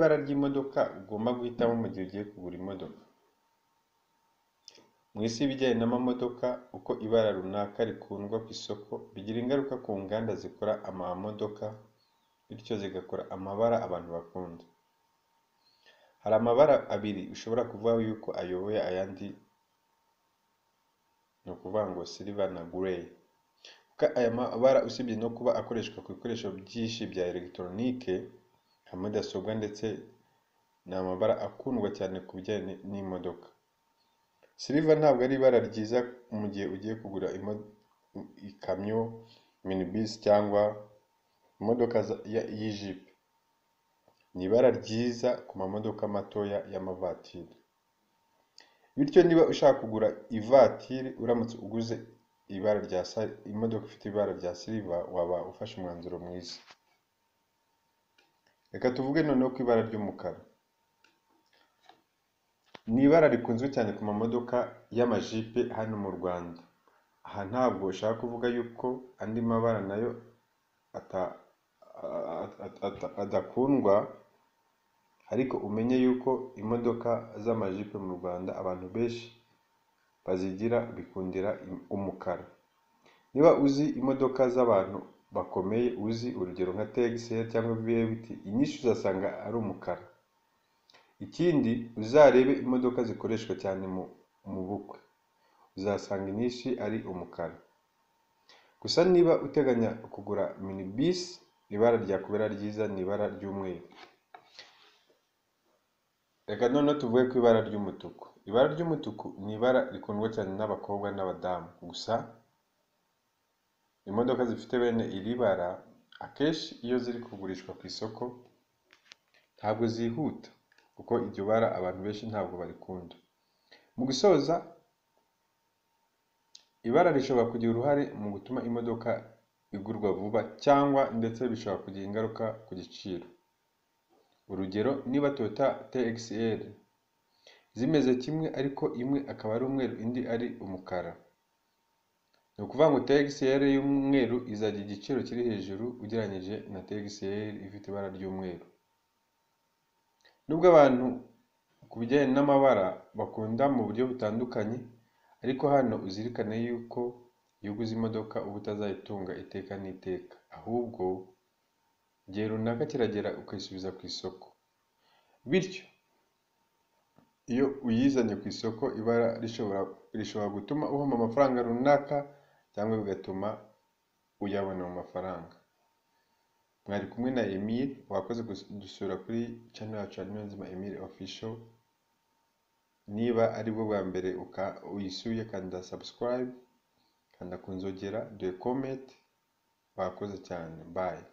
Ibara ry'imodoka ugomba guhitamo mu gihe ugiye kugura imodoka? Mu isi y'ibijyanye n'amamodoka, uko ibara runaka rikundwa ku isoko bigira ingaruka ku nganda zikora amamodoka, bityo zigakora amabara abantu bakunda. Hari amabara abiri ushobora kuvuga yuko ayoboye ayandi, ni ukuvuga ngo silver na grey. Kuko aya mabara, usibye no kuba akoreshwa ku bikoresho byinshi bya elegitoronike nka mudasobwa, ndetse ni amabara akundwa cyane ku bijyanye n'imodoka. Silver ntabwo ari ibara ryiza mu gihe ugiye kugura ikamyo, minibus cyangwa imodoka y'ijipe. Ni ibara ryiza ku mamodoka matoya y'amavatiri. Bityo niba ushaka kugura ivatiri, uramutse uguze ibara rya imodoka ifite ibara rya silver, waba ufashe umwanzuro mwiza. Reka tuvuge noneho ku ibara ry'umukara. Ni ibara rikunzwe cyane ku mamodoka y'amajipe hano mu Rwanda. Aha ntabwo ushaka kuvuga yuko andi mabara nayo adakundwa, ariko umenye yuko imodoka z'amajipe mu Rwanda abantu benshi bazigira bikundira umukara. Niba uzi imodoka z'abantu bakomeye uzi, urugero nka TXL cyangwa V8, inyinshi uzasanga ari umukara. Ikindi, uzarebe imodoka zikoreshwa cyane mu bukwe, uzasanga inyinshi ari umukara. Gusa niba uteganya kugura minibus, ibara ryakubera ryiza ni ibara ry'umweru. Reka noneho tuvuge ku ibara ry'umutuku. Ibara ry'umutuku ni ibara rikundwa cyane n'abakobwa n'abadamu. Gusa imodoka zifite bene iri bara akenshi iyo ziri kugurishwa ku isoko ntabwo zihuta, kuko iryo bara abantu benshi ntabwo barikunda. Mu gusoza, ibara rishobora kugira uruhare mu gutuma imodoka igurwa vuba, cyangwa ndetse bishobora kugira ingaruka ku giciro. Urugero, niba Toyota TXL zimeze kimwe ariko imwe akaba ari umweru indi ari umukara, ni ukuvuga ngo TXL y'umweru izagira igiciro kiri hejuru ugereranyije na TXL ifite ibara ry'umweru. Nubwo abantu ku bijyanye n'amabara bakunda mu buryo butandukanye, ariko hano uzirikane yuko iyo uguze imodoka uba utazayitunga iteka n'iteka, ahubwo igihe runaka kiragera ukayisubiza ku isoko. Bityo iyo uyizanye ku isoko, ibara rishobora gutuma uhomba amafaranga runaka cyangwa bigatuma uyabona mu mafaranga. Mwari kumwe na Emile, wakoze kudusura kuri channel yacu ya Niyonzima Emile Official. Niba aribwo bwa mbere uyisuye, kanda subscribe, kanda ku nzogera, duhe comment. Wakoze cyane, bye.